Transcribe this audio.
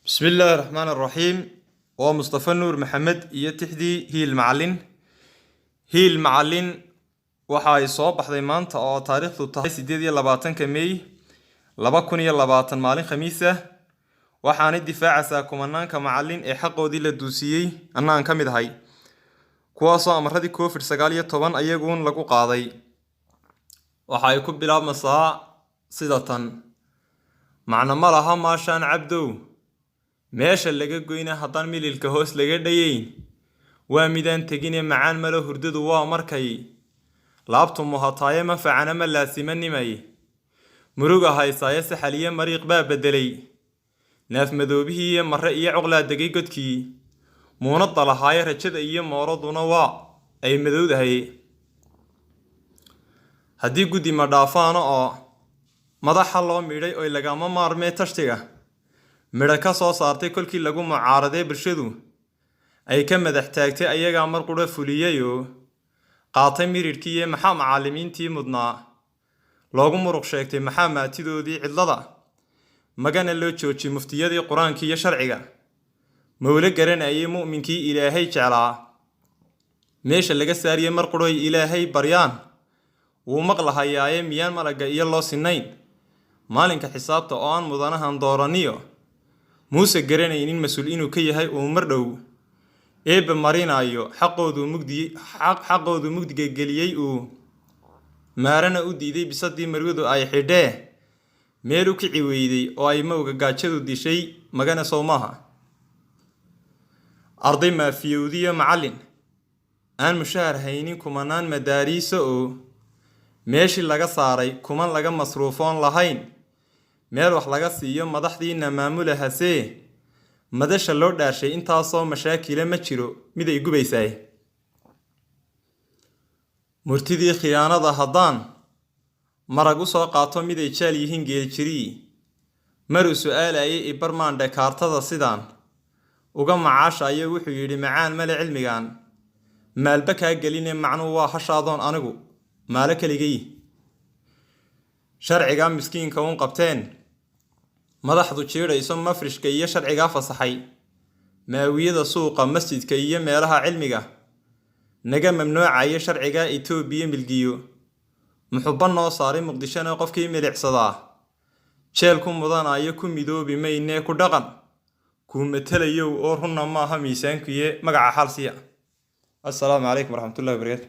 Bismillaahi raxmaani raxiim. Waa Mustafa Nuur Maxamed iyo tixdii Hiil Macalin. Hiil Macalin waxa ay soo baxday maanta oo taariikhdu tahay 28-ka Mey 2020, maalin Khamiis ah. Waxaanay difaacaysaa kumanaanka macalin ee xaqoodii la duusiyey, annaan ka mid ahay, kuwaasoo amaradii COVID-19 ayaguun lagu qaaday. Waxa ay ku bilaabmaysaa sida tan: Macno ma laha maashaan cabdow meesha laga goyna haddaan mililka hoos laga dhayeyn. Waa midaan tegine macaan malo hurdadu waa markay laabtu muhataaye, manfacana ma laasimanimay muruga haysaaye. Saxal iyo mariiq baa beddelay naafmadoobihii iyo mare iyo coqlaa degay godkii muunadda lahaaye. Rajada iyo mooraduna waa ay madowdahay. Haddii guddi ma dhaafaano oo madaxa loo midhay oy lagama maarmee tashtiga midho ka soo saartay, kolkii lagu mucaaraday bulshadu ay ka madax taagtay, ayagaa mar qura fuliyeyoo qaatay miridhkii. Iyo maxaa macallimiintii mudnaa loogu muruq sheegtay? Maxaa maatidoodii cidlada magana loo joojiyey? Muftiyadii Qur-aankii iyo sharciga mawle garanayay, mu'minkii Ilaahay jeclaa meesha laga saariyey, mar qudhoy Ilaahay baryaan wuu maqlahayaaye. Miyaan malagga iyo loo sinayn maalinka xisaabta, oo aan mudanahan dooraniyo Muuse garanaynin mas-uul inuu ka yahay uu mar dhow Eebba marinayo xaqoodu mugdi xaqoodu mugdiga geliyey, uu maarana u diiday bisadii marwadu ay xidhee meel u kici weyday oo ay mowga gaajadu dishay? Magana sow maaha arday maafiyowdiyo macallin aan mushahar haynin, kumanaan madaariisa oo meeshii laga saaray, kuman laga masruufoon lahayn meel wax laga siiyo, madaxdiina maamulahasee madasha loo dhaarshay? Intaasoo mashaakila ma jiro mid ay gubaysaay. Murtidii khiyaanada haddaan marag u soo qaato, mid ay jaal yihiin geeljirii maruu su-aalayay ibarmaandhe kaartada sidaan uga macaashayo, wuxuu yidhi: "Macaan male cilmigan maalba kaa geline, macnuu waa hashaadoon anigu maalo keligay." Sharcigaa miskiinka uun qabteen madaxdu jiidhayso mafrishka iyo sharcigaa fasaxay maawiyada suuqa, masjidka iyo meelaha cilmiga naga mamnuucaya, sharcigaa Itoobiya milgiyo muxuba noo saaray, Muqdishona qofkii milicsadaa jeel ku mudanayo, ku midoobi maynee ku dhaqan kuu matelayow oo runna maaha miisaankuye magaca xaal siya. Assalaamu calaykum waraxmatullahi wabarakaatu.